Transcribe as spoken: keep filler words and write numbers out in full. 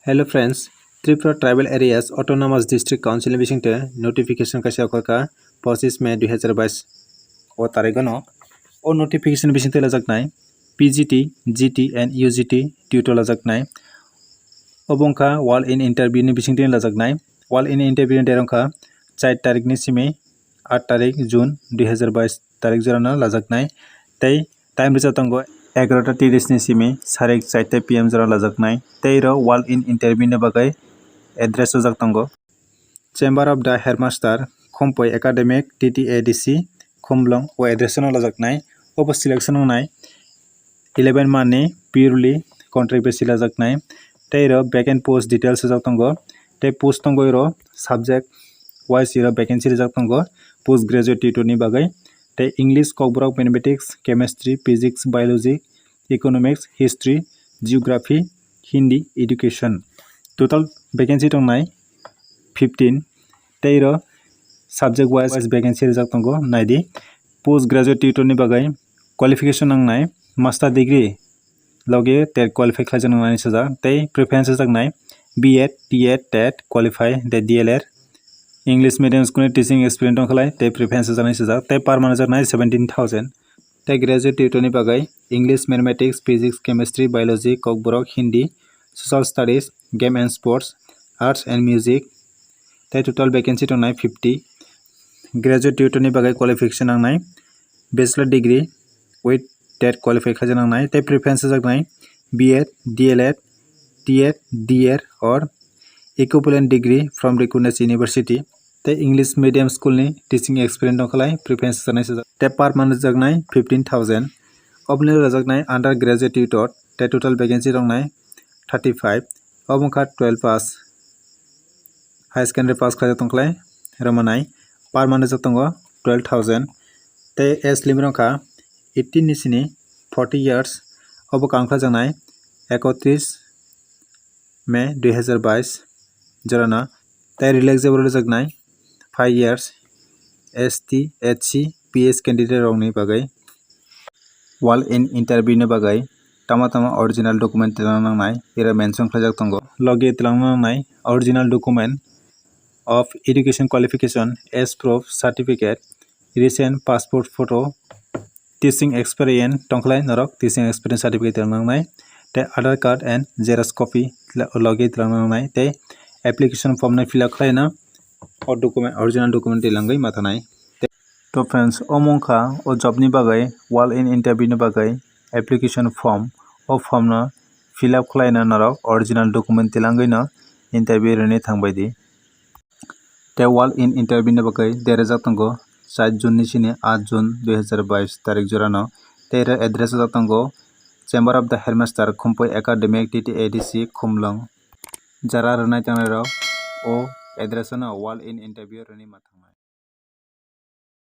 Hello friends, Tripura Tribal Areas Autonomous District Council ni bisingtwi notification kaisa okhorkha pochisme dui hazar bais o tarigano. O notification bisingtwi lajaknai P G T, G T and U G T tutor lajaknai. Obo wngkha walk-in interview ni bisingtwi lajaknai. Walk-in interview ni date wngkha char tarik ni simi aat tarik June dui hazar bais tarik jorano lajaknai. Tei time rwjak tongo egarota tiris ni simi sarik charta P M jora lajaknai. Tei ro walk-in interview ni bagwi address rwjak tongo. Chamber of the Headmaster, Khompoi Academic, T T A D C, Khumlwng o address no lajaknai. Obo selection wngnai eleven month ni purely contract basis lajaknai. Tei ro vacant post details rwjak tongo. Tei post tongo ro subject wise ro vacancy rwjak tongo post graduate tutor ni bagwi. Tei English, Kokborok, Mathematics, Chemistry, Physics, Biology, Economics, History, Geography, Hindi, Education. Total vacancy tongnai fifteen. Tei ro subject wise vacancy rwjak tongo, naidi. Post graduate tutor ni bagwi qualification nangnai master degree logi tet qualify khlaijaknai sijak, tei preference rwjaknai B Ed, D Ed, tet qualify, tei D L Ed. English medium school ni teaching experience tongkhlai, tei preference rwjaknai sijak, tei per month rwjaknai seventeen thousand. Tei graduate tutor ni bagwi English, Mathematics, Physics, Chemistry, Biology, Kokborok, Hindi, Social Studies, Game and Sports, Arts and Music, tei total vacancy tongnai fifty. Graduate tutor ni bagwi qualification nangnai bachelor degree with tet qualify khaijak nangnai, tei preference rwjaknai B Ed, D L Ed, T Ed, D Ed or equivalent degree from recognized university. Tei English medium school ni teaching experience tongkhlai preference rwjaknai sijak. Tei per month rwjaknai fifteen thousand. Oboni rwjaknai undergraduate tutor, tei total vacancy tongnai thirty five. Obo wngkha twelve pass, high secondary pass khlai tongkhlai rwmanai. Per month rwjak tongo twelve thousand. Tei age limit wngkha eighteen ni sini forty years. Obo kaham khlaijaknai ekotris May dui hazar bais jorano. Tei relaxable rwjaknai five years S T, S C, P S candidate rokni bagwi. Walk-in interview ni bagwi tama tama original document twlangna nangnai, iro mention khlaijak tongo. Logi twlangna nangnai original document of education qualification, age proof, certificate, recent passport photo, teaching experience tongkhlai norok teaching experience certificate twlangna nangnai, tei Aadhaar card and xerox copy tla-, logi twlangna nangnai, tei application form no fill up khlaina o document, original document twlangwi ma thanai. To friends, omo wngkha o job ni bagwi, walk-in interview ni bagwi application form. O form no fill up khlaina norok original document twlangwi no interview rwni thangbai di. Tei walk-in interview ni bagwi date rwjak tongo char June ni sini aat June dui hazar bais tarik jorano. Tei oro address rwjak tongo Chamber of the Headmaster, Khumpui Academic, T T A D C, Khumlwng. Jara rwnai tangnairok o address no walk-in interview rwni ma thang.